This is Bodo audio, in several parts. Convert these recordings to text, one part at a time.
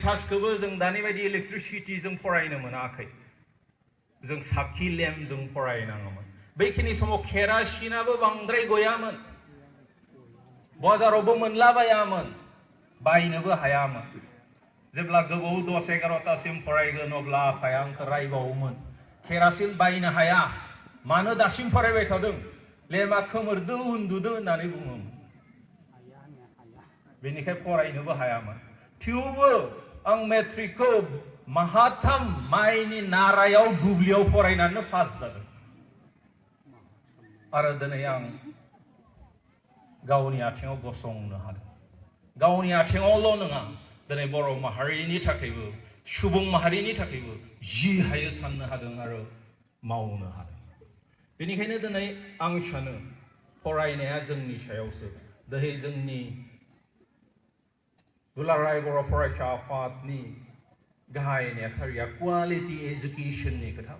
क्लासखौबो जों दानि बायदि इलेक्ट्रिसिटि जों फरायनो मोनाखै जों साखि लेम्प जों फरायनाङोमोन बैखिनि समाव केरासिनाबो बांद्राय गयामोन बाजारावबो मोनलाबायामोन बायनोबो हायामोन जेब्ला गोबाव 10-11टासिम फरायगोन अब्ला आफाया आंखौ रायबावोमोन केरासिन बायनो हाया मानो दासिम फरायबाय थादों लेमा खोमोरदो उन्दुदो होननानै बुङोमोन बेनिखाय फरायनोबो हायामोन थेवबो आं मेट्रिकखौ माहाथाम माइनि नारायाव दुब्लियाव फरायनानै पास जादों आरो दिनै आं गावनि आथिङाव गसंनो हादों गावनि आथिङावल' नङा दिनै बर' माहारिनि थाखायबो सुबुं माहारिनि थाखायबो जि हायो साननो हादों आरो मावनो हादों बेनिखायनो दिनै आं सानो फरायनाया जोंनि सायावसो दिनै जोंनि दुलाराय बर' फरायसा आफादनि गाहाय नेहाथारिया क्वालिटि एजुकेशननि खोथा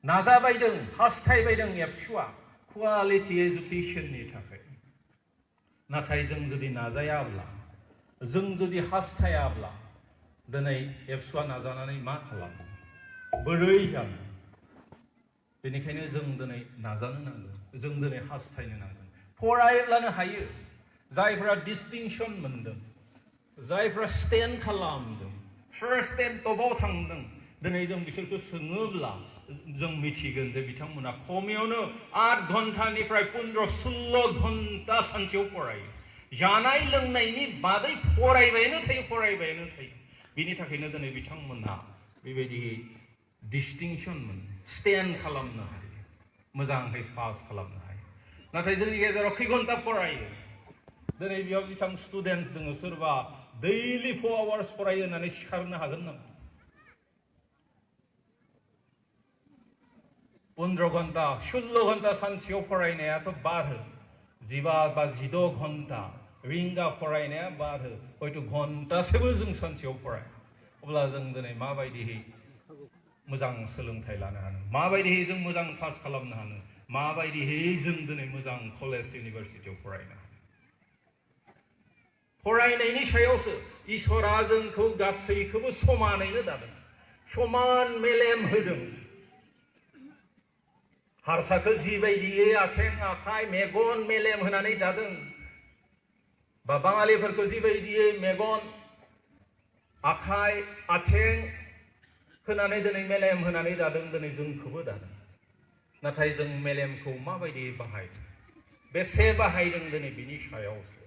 नाजाबायदों हास्थायबायदों एबसुआ क्वालिटि एजुकेशननि थाखाय नाथाय जों जुदि नाजायाब्ला जों जुदि हास्थायाब्ला दिनै एबसुआ नाजानानै मा खालामो बोरै जानो बेनिखायनो जों दिनै नाजानो नांगोन जों दिनै हास्थायनो नांगोन फरायब्लानो हायो जायफ्रा डिस्टिंसन मोनदों जायफ्रा स्टेन्ड खालामदों फार्स्ट टेन टपआव थांदों दिनै जों बिसोरखौ सोङोब्ला जों मिथिगोन जे बिथांमोना खमैयावनो 8 घन्टानिफ्राय 15-16 घन्टा सानसेयाव फरायो जानाय लोंनायनि बादै फरायबायानो थायो बिनि थाखायनो दिनै बिथांमोना बेबायदि डिस्टिंसन मोनो स्टेन्ड खालामनो हायो मोजाङै पास खालामनो हायो नाथाय जोंनि गेजेराव खै घन्टा फरायो दिनै बेयाव बेसेबां स्टुडेन्टस दङ सोरबा दैलि 4 आवार्स फरायो होननानै सिखारनो हागोन नामा 15 घन्टा 16 घन्टा सानसेयाव फरायनायाथ' बारो 15 बा 16 घन्टा रिंगा फरायनाया बारो हयथ' घन्टासेबो जों सानसेयाव फराय अब्ला जों दिनै माबायदिहै मोजां सोलोंथाइ लानो हानो माबायदिहै जों मोजां पास खालामनो हानो माबायदिहै जों दिनै मोजां कलेज इउनिभारसिटियाव फरायनो हानो फरायनायनि सायावसो इसोरा जोंखौ गासैखौबो समानैनो दादों समान मेलेम होदों हारसाखौ जिबायदियै आथें आखाइ मेगन मेलेम होनानै दादों बा बाङालिफोरखौ जिबायदियै मेगन आखाइ आथें होनानै दिनै मेलेम होनानै दादों दिनै जोंखौबो दादों नाथाय जों मेलेमखौ माबायदि बाहायदों बेसे बाहायदों दिनै बिनि सायावसो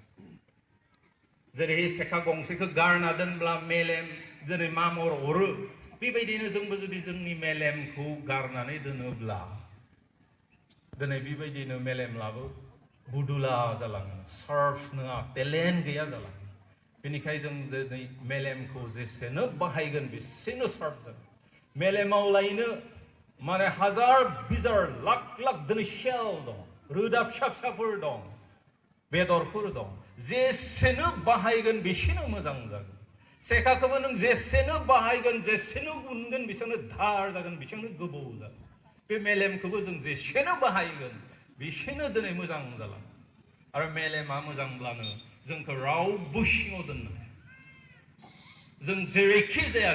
जेरै सेखा गंसेखौ गारना दोनब्ला मेलेम दिनै मामर अरो बेबायदिनो जोंबो जुदि जोंनि मेलेमखौ गारनानै दोनोब्ला दिनै बेबायदिनो मेलेमलाबो बुदुला जालाङो सार्फ नङा टेलेन्ट गैया जालाङो बेनिखायनो जों दिनै मेलेमखौ जेसेनो बाहायगोन बेसेनो सार्फ जागोन मेलेमावलायनो माने हाजार बिजार लाख लाख दिनै सेल दं रोदा फिसा फिसाफोर दं बेदरफोर दं जेसेनो बाहायगोन बेसेनो मोजां जागोन सेखाखौबो नों जेसेनो बाहायगोन जेसेनो उनगोन बेसेनो धार जागोन बेसेनो गोबौ जागोन बे मेलेमखौबो जों जेसेनो बाहायगोन बेसेनो दिनै मोजां जालाङो आरो मेलेमा मोजांब्लानो जोंखौ रावबो सिङाव दोननो हाया जों जेरैखि जाया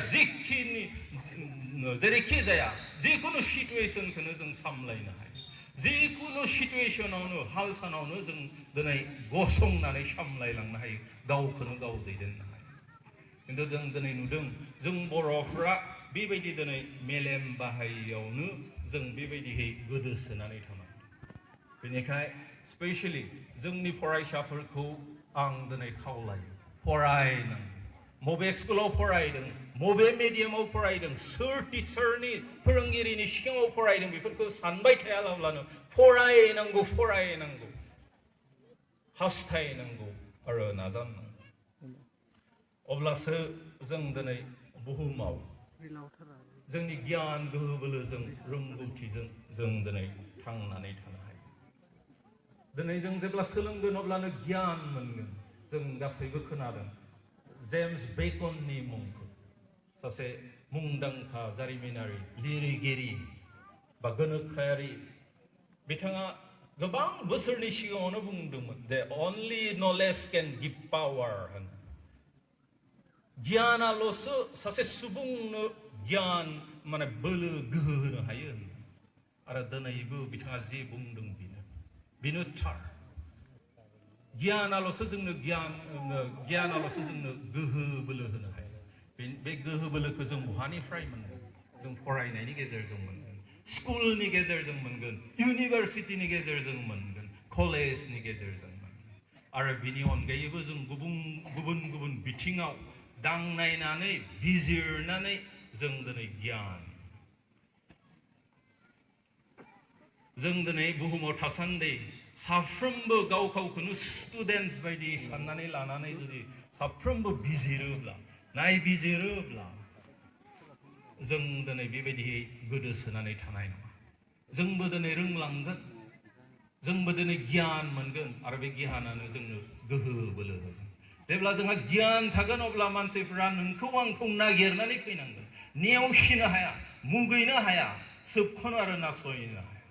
जेरैखि जाया जिखुनु सिटुएसनखौनो जों सामलायनो हायो जिखुनु सिटुएसनावनो हाल सानावनो जों दिनै गसंनानै सामलायलांनो हायो गावखौनो गाव दैदेननो हायो खिन्थु जों दिनै नुदों जों बर'फ्रा बेबायदि दिनै मेलेम बाहायियावनो जों बेबायदिहै गोदोसोनानै थानांगौ बेनिखाय स्पेसियेलि जोंनि फरायसाफोरखौ आं दिनै खावलायो फरायनांगौ बबे स्कुलाव फरायदों बबे मिडियामाव फरायदों सोर टिचारनि फोरोंगिरिनि सिगाङाव फरायदों बेफोरखौ सानबाय थायालाब्लानो फरायनांगौ हास्थायनांगौ आरो नाजानांगौ अब्लासो जों दिनै बुहुमाव जोंनि गियान गोहो बोलोजों रोंगौथिजों जों दिनै थांनानै थानो हायो दिनै जों जेब्ला सोलोंगोन अब्लानो गियान मोनगोन जों गासैबो खोनादों जेम्स बेकननि मुंखौ सासे मुंदांखा जारिमिनारि लिरगिरि बा गोनोखोआरि बिथाङा गोबां बोसोरनि सिगाङावनो बुंदोंमोन जे only knowledge can give power गियानाल'सो सासे सुबुंनो गियान माने बोलो गोहो होनो हायो आरो दिनैबो बिथाङा जे बुंदों बेनो थार गियानाल'सो जोंनो गियानाल'सो जोंनो गोहो बोलो होनो हायो बे गोहो बोलोखौ जों बहानिफ्राय मोनगोन जों फरायनायनि गेजेरजों मोनगोन स्कुलनि गेजेरजों मोनगोन इउनिभारसिटिनि गेजेरजों मोनगोन कलेजनि गेजेरजों मोनगोन आरो बिनि अनगायैबो जों गुबुन बिथिङाव दांनायनानै बिजिरनानै जों दिनै गियान जों दिनै बुहुमाव थासान्दि साफ्रोमबो गावखौनो स्टुडेन्टस बायदि साननानै लानानै जुदि साफ्रोमबो बिजिरोब्ला नायबिजिरोब्ला जों दिनै बेबायदि गोदोसोनानै थानाय नङा जोंबो दिनै रोंलांगोन जोंबो दिनै गियान मोनगोन आरो बे गियानानो जोंनो गोहो बोलो होगोन जेब्ला जोंहा गियान थागोन अब्ला मानसिफ्रा नोंखौ आंखौ नागिरनानै फैनांगोन नेवसिनो हाया मुगैनो हाया सोबख'नो आरो नासयनो हाया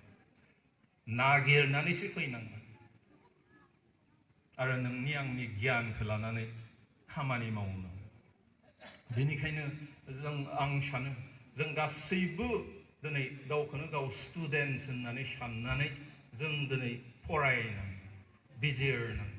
नागिरनानैसो फैनांगोन आरो नोंनि आंनि गियानखौ लानानै खामानि मावनो बेनिखायनो आं सानो जों गासैबो दिनै गावखौनो गाव स्टुडेन्टस होननानै साननानै जों दिनै फरायनांगोन बिजिरनांगोन